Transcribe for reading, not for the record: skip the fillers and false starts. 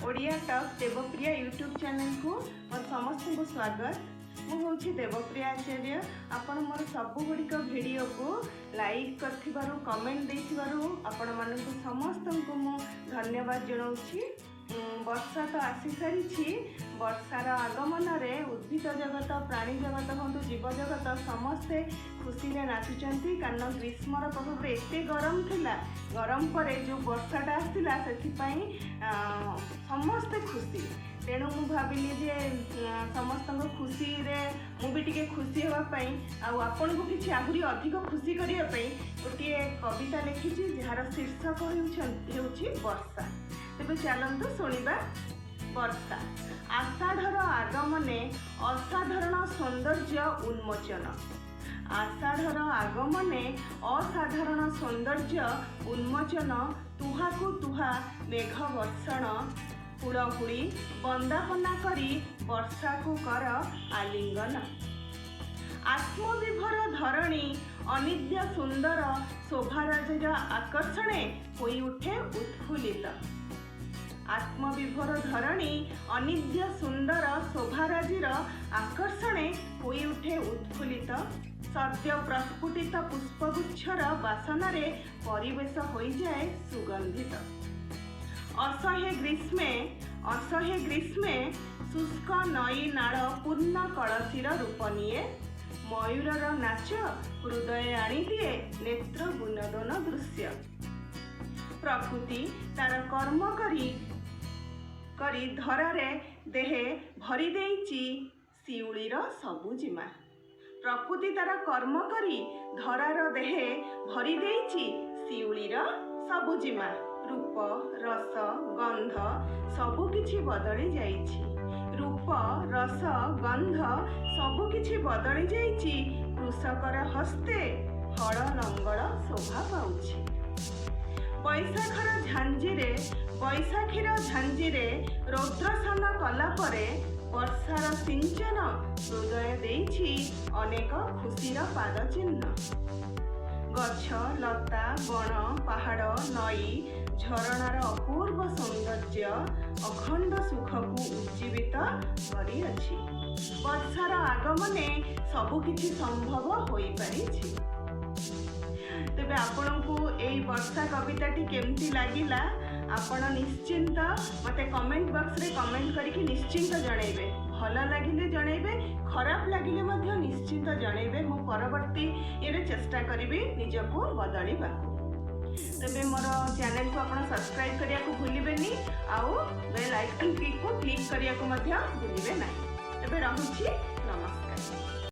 Odia talk Debapriya YouTube ଚ୍ୟାନେଲକୁ ମୋର ସମସ୍ତଙ୍କୁ ସ୍ୱାଗତ। ମୁଁ ହେଉଛି ଦେବପ୍ରିୟା ଆଚାର୍ଯ୍ୟ। ଆପଣ ମୋର ସବୁଗୁଡ଼ିକ ଭିଡ଼ିଓକୁ ଲାଇକ୍ କରିଥିବାରୁ, କମେଣ୍ଟ ଦେଇଥିବାରୁ ଆପଣମାନଙ୍କୁ ସମସ୍ତଙ୍କୁ ମୁଁ ଧନ୍ୟବାଦ ଜଣାଉଛି। ବର୍ଷା ତ ଆସିସାରିଛି। ବର୍ଷାର ଆଗମନରେ ଉଦ୍ଭିଦ ଜଗତ, ପ୍ରାଣୀ ଜଗତ ହୁଅନ୍ତୁ, ଜୀବଜଗତ ସମସ୍ତେ ଖୁସିରେ ନାଚୁଛନ୍ତି। କାରଣ ଗ୍ରୀଷ୍ମର ପ୍ରଭାବରେ ଏତେ ଗରମ ଥିଲା, ଗରମ ପରେ ଯେଉଁ ବର୍ଷାଟା ଆସିଲା, ସେଥିପାଇଁ ସମସ୍ତେ ଖୁସି। ତେଣୁ ମୁଁ ଭାବିଲି ଯେ ସମସ୍ତଙ୍କ ଖୁସିରେ ମୁଁ ବି ଟିକେ ଖୁସି ହେବା ପାଇଁ ଆଉ ଆପଣଙ୍କୁ କିଛି ଆହୁରି ଅଧିକ ଖୁସି କରିବା ପାଇଁ ଗୋଟିଏ କବିତା ଲେଖିଛି, ଯାହାର ଶୀର୍ଷକ ହେଉଛି ବର୍ଷା। ତେବେ ଚାଲନ୍ତୁ ଶୁଣିବା ବର୍ଷା। ଆଷାଢ଼ର ଆଗମନେ ଅସାଧାରଣ ସୌନ୍ଦର୍ଯ୍ୟ ଉନ୍ମୋଚନ। ଆଷାଢ଼ର ଆଗମନେ ଅସାଧାରଣ ସୌନ୍ଦର୍ଯ୍ୟ ଉନ୍ମୋଚନ। ତୁହାକୁ ତୁହା ମେଘ ବର୍ଷଣ। ହୁଳହୁଳି ବନ୍ଦାପନା କରି ବର୍ଷାକୁ କର ଆଲିଙ୍ଗନ। ଆତ୍ମବିଭୋର ଧରଣୀ ଅନିନ୍ଦ୍ୟ ସୁନ୍ଦର ଶୋଭାରାଜିର ଆକର୍ଷଣେ ହୋଇଉଠେ ଉତ୍ଫୁଲ୍ଲିତ। ଆତ୍ମବିଭୋର ଧରଣୀ ଅନିନ୍ଦ୍ୟ ସୁନ୍ଦର ଶୋଭାରାଜିର ଆକର୍ଷଣେ ହୋଇଉଠେ ଉତ୍ଫୁଲ୍ଲିତ। ସଦ୍ୟ ପ୍ରସ୍ଫୁଟିତ ପୁଷ୍ପଗୁଚ୍ଛର ବାସନାରେ ପରିବେଶ ହୋଇଯାଏ ସୁଗନ୍ଧିତ। ଅସହ୍ୟ ଗ୍ରୀଷ୍ମେ ଶୁଷ୍କ ନଈ ନାଳ ପୂର୍ଣ୍ଣ କଳସୀର ରୂପ ନିଏ। ମୟୂରର ନାଚ ହୃଦୟ ଆଣିଦିଏ ନେତ୍ର ବିନୋଦନ ଦୃଶ୍ୟ। ପ୍ରକୃତି ତାର କର୍ମ କରି କରି ଧରାରେ ଦେହେ ଭରି ଦେଇଛି ଶିଉଳିର ସବୁଜିମା। ପ୍ରକୃତି ତାର କର୍ମ କରି ଧରାର ଦେହେ ଭରି ଦେଇଛି ଶିଉଳିର ସବୁଜିମା। ରୂପ, ରସ, ଗନ୍ଧ ସବୁ କିଛି ବଦଳି ଯାଇଛି। ରୂପ, ରସ, ଗନ୍ଧ ସବୁ କିଛି ବଦଳି ଯାଇଛି। କୃଷକର ହସ୍ତେ ହଳ ଲଙ୍ଗଳ ଶୋଭା ପାଉଛି। ବୈଶାଖୀର ଝାଞ୍ଜିରେ ରୌଦ୍ରସ୍ନାନ କଲା ପରେ ବର୍ଷାର ସିଞ୍ଚନ ହୃଦୟ ଦେଇଛି ଅନେକ ଖୁସିର ପାଦ ଚିହ୍ନ। ଗଛ, ଲତା, ବଣ, ପାହାଡ଼, ନଈ, ଝରଣାର ଅପୂର୍ବ ସୌନ୍ଦର୍ଯ୍ୟ ଅଖଣ୍ଡ ସୁଖକୁ ଉଜ୍ଜୀବିତ କରିଅଛି। ବର୍ଷାର ଆଗମନେ ସବୁକିଛି ସମ୍ଭବ ହୋଇପାରିଛି। ତେବେ ଆପଣଙ୍କୁ ଏଇ ବର୍ଷା କବିତାଟି କେମିତି ଲାଗିଲା, ଆପଣ ନିଶ୍ଚିନ୍ତ ମୋତେ କମେଣ୍ଟ ବକ୍ସରେ କମେଣ୍ଟ କରିକି ନିଶ୍ଚିନ୍ତ ଜଣାଇବେ। ଭଲ ଲାଗିଲେ ଜଣାଇବେ, ଖରାପ ଲାଗିଲେ ମଧ୍ୟ ନିଶ୍ଚିନ୍ତ ଜଣାଇବେ। ମୁଁ ପରବର୍ତ୍ତୀ ଇଏରେ ଚେଷ୍ଟା କରିବି ନିଜକୁ ବଦଳିବାକୁ। ତେବେ ମୋର ଚ୍ୟାନେଲକୁ ଆପଣ ସବସ୍କ୍ରାଇବ୍ କରିବାକୁ ଭୁଲିବେନି ଆଉ ବେଲ୍ ଆଇକନ୍ଟିକୁ କ୍ଲିକ୍ କରିବାକୁ ମଧ୍ୟ ଭୁଲିବେ ନାହିଁ। ତେବେ ରହୁଛି, ନମସ୍କାର।